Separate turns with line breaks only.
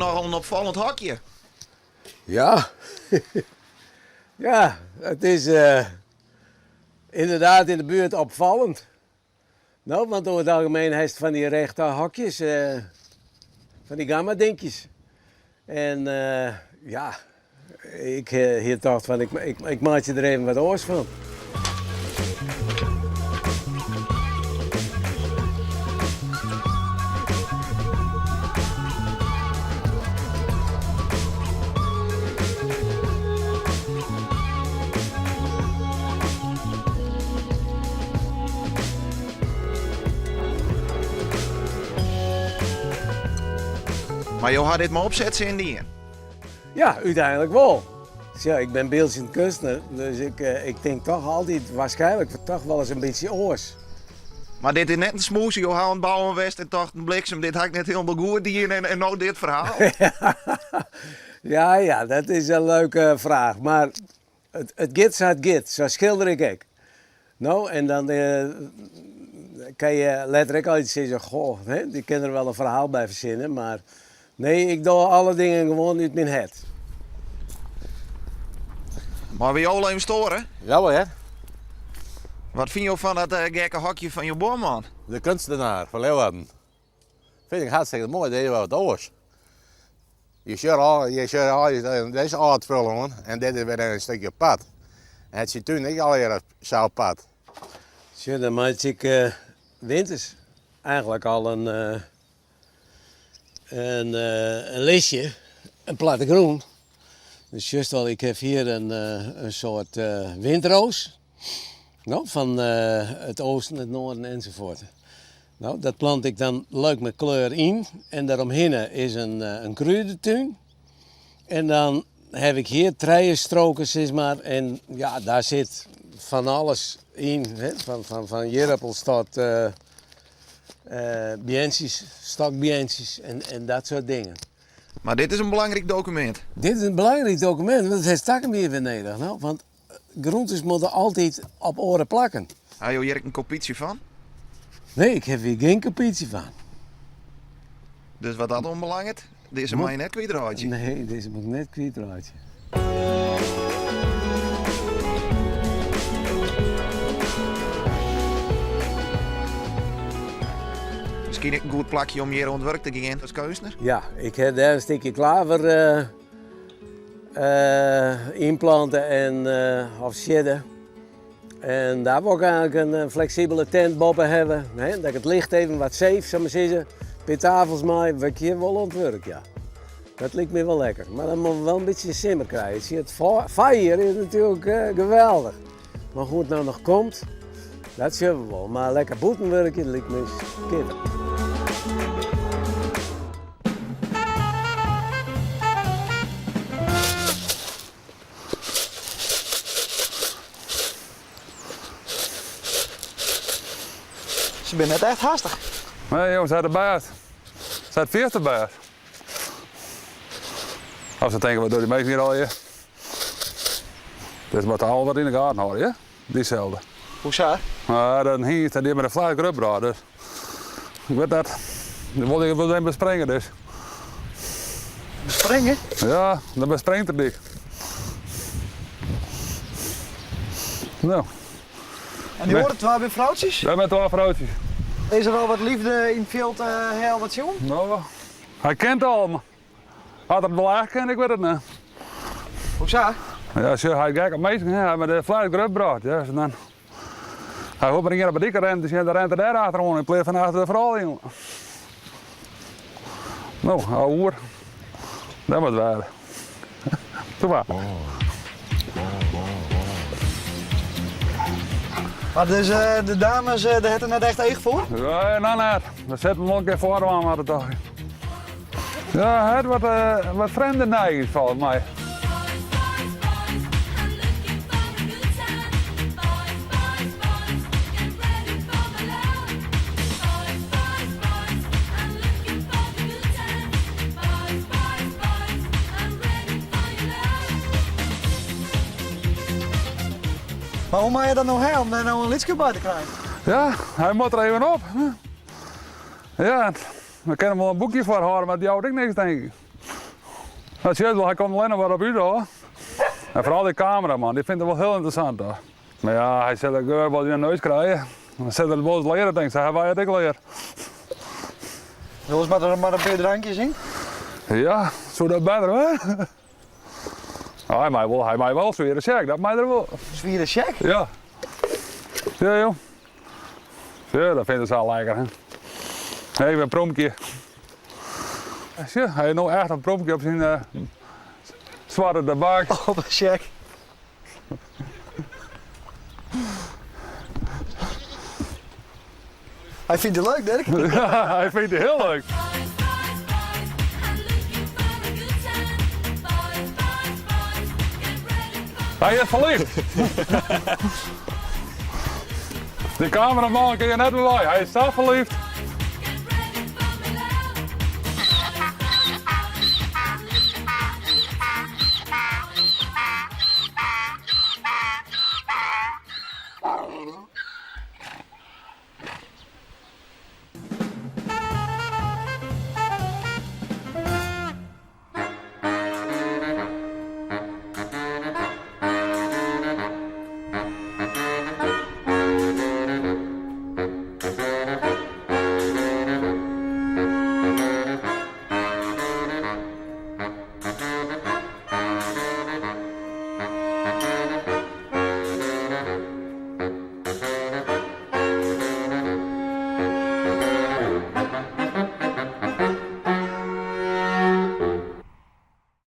nochal in opfallend hokje.
Ja, ja, it is ynderdaad yn de buert opfallend. No, want oer it algemeen hast fan dy rechte hokjes, fan dy gammadinkjes. En ja, ik hie tocht fan ik meitsje der even wat oars fan.
Mar jo ha dit mei opsetsin dien?
Ja, úteinlik wol. Sjoch, ik bin byldzjend keunstner, dus ik, eh, ik tink toch altyd waarskynlik toch wol ris in bytsje oars.
Mar dit is net in smoesje, jo ha oan it bouwen west en tochten bliksem, dit ha ik net hielendal goed dien en, en no dit ferhaal.
Ja, ja, dat is in leuke fraach. Mar it, it giet sa't it giet, sa skilder ik ek. No, en dan eh, kan je letter ek altyd sizze, goh, hè, ik kin der wol in ferhaal by fersinne, mar nee, ik doch alle dingen gewoan út myn hert.
Meie we jo al even stoaren?
Jawel hear.
Wat fine jo fan dat eh, gekke hokje fan jo buorman?
De kunstenaar fan Leeuwarden. Fyn ik hartstikke moai, dit is wat oars. Je sjogge al, je sjogge al dizze âld spul oan en dit is wer in stikje apart. En it syn tún ek allegear sa apart.
Sjoch, dan meitsje ik eh, winters eigenlik al in, eh, in, eh, in listje, in plattegrûn. Dus sjochst al, ik haw hjir in, in soart windroos. No, fan it oosten, it noarden ensafuort. No, dat plant ik dan leuk mei kleur yn en dêromhinne is in, in krûdetún. En dan haw ik hjir trije stroken sis mar en ja, dêr sit fan alles yn, hè, fan, fan, fan jirpels tot uh, uh, beantsjes, stokbeantsjes en, en dat soart dingen.
Mar dit is in belangryk dokumint.
Dit is in belangryk dokumint, want dat hast takom jier wer nedich. No? Want groentes moatte altyd op oare plakken.
Ha jo hjir ek in kopytsje fan?
Nee, ik haw hjir gjin kopytsje fan.
Dus wat dat oanbelanget, dizze mei je net kwytreitsje?
Nee, dizze moat ik net kwytreitsje.
Miskien ek in goed plakje om hjir oan it wurk te gean as keunstner?
Ja, ik haw dêr in stikje klaver uh, ynplante en of siedde. En dêr wol ik eigenlik in fleksibele tent boppe hawwe. Hè, dat ik it licht even wat safe, sil mar sizze. In pear tafels mei, wurd ik hjir wol oan it wurk, ja. Dat liket my wol lekker. Mar dan moatte we wol in bytsje simmer krije. Sjoch, it foarjier is natuerlik geweldich. Mar hoe't it no noch komt, dat sjogge we wol. Mar lekker bûten wurkje, liket my skitterend.
Se binne net echt hastich.
Nee jongens, se hat de baas. Se hat fierste baas. Of se tinke, wat dogge dy minsken hjir allegear? Dus moatte al wat yn de gaten hâlde, ja? Dyselde.
Hoe sa?
Nou, dat in hynst en dy mei de flaas grutbrocht, dus ik wit net. Die wol ik wol even bespringe, dus.
Bespringe?
Ja, dan bespringt er dy. No.
En dy oare twa binne froutsjes?
Dat binne twa froutsjes.
Is der al wat liefde yn it fjild uh, al wat sjoen?
No, hy ken it al, As er it wol echt ken, ik wit it net.
Hoe sa?
Ja, sjoch, hy is gek op minsken, hè. Hy hat mei de fles grutbrocht. Ja, dus dan, hy hoecht mar ien kear op 'e dyk te rennen te sjen, dan rint er dêr achteroan yn pleats fan achter de froulju. No, hou oer. Dat moat wêze. Doe mar.
Mar dus eh, de dames, eh, dêr hat er net echt each foar?
Nee, noch net. We setten him wol in kear foardwaan moatte toch. Ja, hy hat wat, uh, wat frjemde neigings folgens my.
Mar hoe mei je dat no ha om dêr no in lytske by te krijen?
Ja, hy moat der even op. Ja, we kinne him wol in boekje foarhâlde, mar dat jout ek niks, tink ik. Dat sjochst wol, hy komt allinnich mar op ús ôf. En foaral dy kameraman, dy fynt it wol hiel ynteressant. Mar ja, hy sil de geur wol yn de neus krije. Dan sil er it wol ris leare, tink ik. Sa hawwe wy it ek leard.
Wolst mar mar in pear drankjes yn?
Ja, soe dat better wêze? Hy mei wol, hy mei wol swiere sjek, dat mei er wol.
Swiere sjek?
Ja. Ja, joh. Ja, dat fynt er sa lekker, hè. Even in promkje. Sjoch, hy hat no echt in promkje op syn swarte tabak.
Op 'e sjek. Hy fynt it leuk, Dirk.
Hy fynt it hiel leuk. Hy is ferliefd. De kameraman kin je net mear wei. Hy is sa ferliefd.